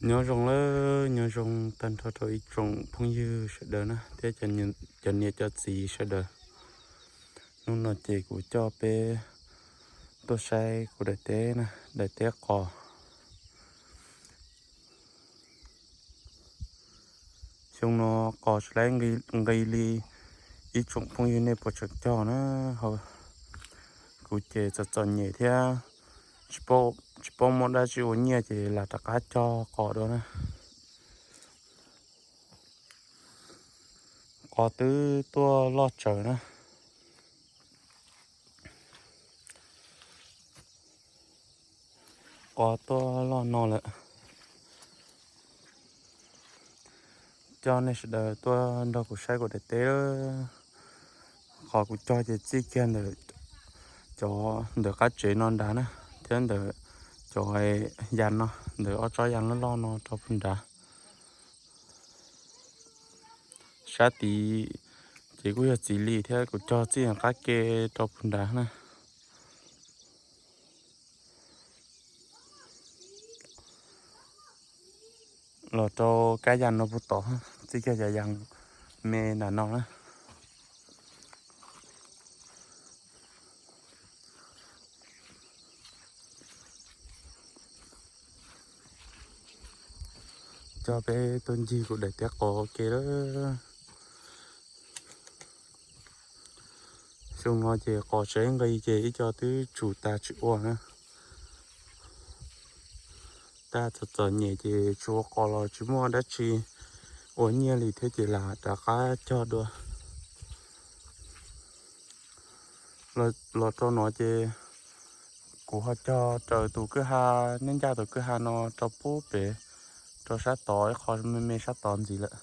Nyob zoo lawm, nyob zoo tag nrho rau ib tsoom phooj ywg sawv daws na thiab cov niam cov txiv sawv daws. Hnub no ces kuv coj peb tuaj saib kuv daim teb na, daim teb qos. Xyoo no qos tsis laib nqi li ib tsoom phooj ywg nej puas tseem cog na. Kuv ces txom txom nyem thiab tsis paub muaj dab tsi ua nyiaj ces lam rov qab cog qos dua na. Qos twb tuaj loj tsawv na. Qos tuaj loj no lawm. Coj nej sawv daws tuaj nrog kuv saib kuv daim teb. Qhov kuv cog ces txij kiag ntawm cov ntawm qab tsev no nrad na, thiab ntawm cov yas no, ntawm ob tsob yas loj loj no rau puag nrad. Sab tid ces kuj yog txiv li thiab kuv cog txij qab ke rau puag nrad na. Los rau kab yas no puag tod, txij kiag cov yas me nram no na. Coj peb tuaj ncig kuv daim teb qos ua ke lawm. Xyoo no ces qos tsis nqi ces ib co twb tsum tas tsis ua na. Tab txom txom nyem ces tsis ua qos los tsis muaj dab tsi ua nyiaj li thiab ces lam rov qab cog dua. Los rau no ces kuv ho cog raws tus kwj ha, nyob ncaj tus kwj ha no rau puag pem, rau sab tod ib qho me me sab tod ntxiv lawm.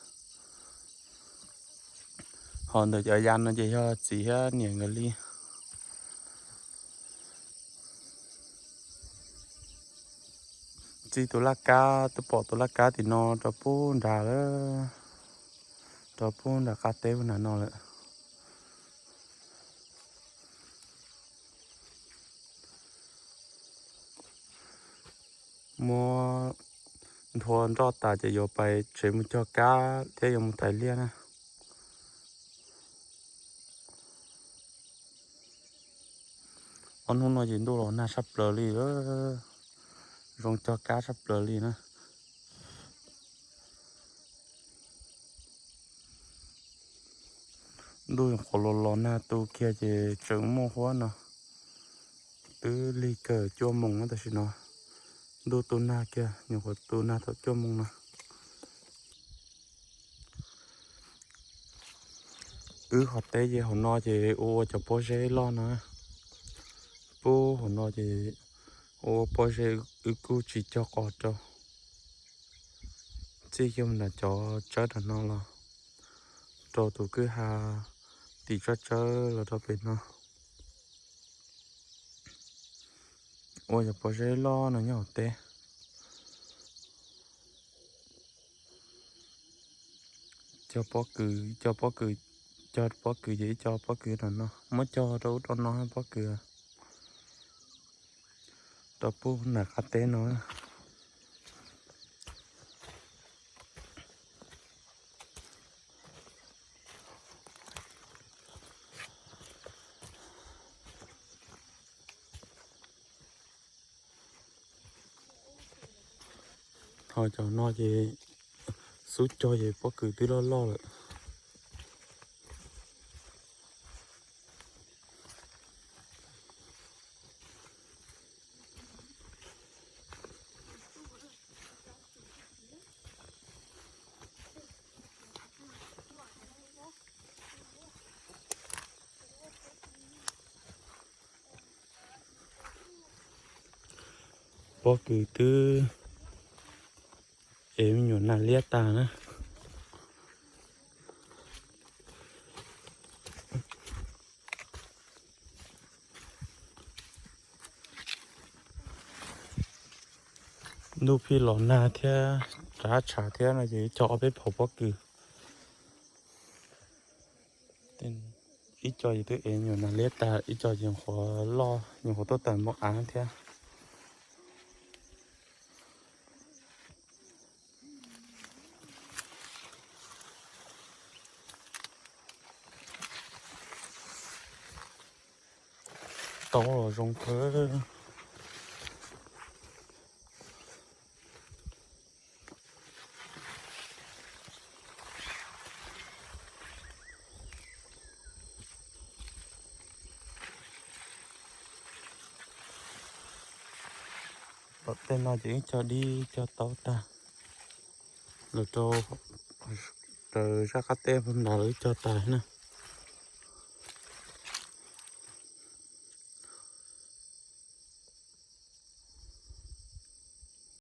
Ho ntawm cov yas no ces yog txiv thiab niam nkawd li. Txij tus laj kab, twb pom tus laj kab tim no rau puag nrad lawm, rau puag nram qab teb puag nram no lawm. Muab nthua nroj tas ces yuav pais tsev mus cog kab thiab yuav mus tais liaj na. Ob hnub no ces ntuj los nag sab plaws li, zoo cog kab sab plaws li na. Ntuj nyuam qhuav los los nag tu kiag ces tseem muaj huab no. Twb lig kawg cuaj moos tam sim no, ntuj tu nag kiag, nyuam qhuav tu nag thaum cuaj moos no. Wb qhov teb ces hauv no ces ua ua cov pob zeb loj no. Puag hauv no ces ua ua pob zeb, wb kuj tsis cog qos rau. Txij kiag nram cov tsawb nram no los rau tus kwj ha tim tsawb tsawb los rau pem no. Ua cov pob zeb loj no nyob hauv teb. Cog pob kws, cog pob kws, cog pob kws ces ib co pob kws rau no, muab cog rau ub rau no pob kws rau puag nram qab teb no. Ho cov no ces xub cog ces pob kws twb loj loj lawm. Pob kws twb ev me nyuam nas liab tas na. Ntuj phij los nag thiab rov qab tshav thiab no ces cog ob peb phaum pob kws. Ib co ces twb ev me nyuam nas liab tas, ib co ces nyuam qhuav loj, nyuam qhuav tuaj tawm npoo av thiab. taub los zoo kawg. Tom tej no ces ib co dib ib co taub tag. Los rau raws zaj qab teb nrad lawv ib co tag na.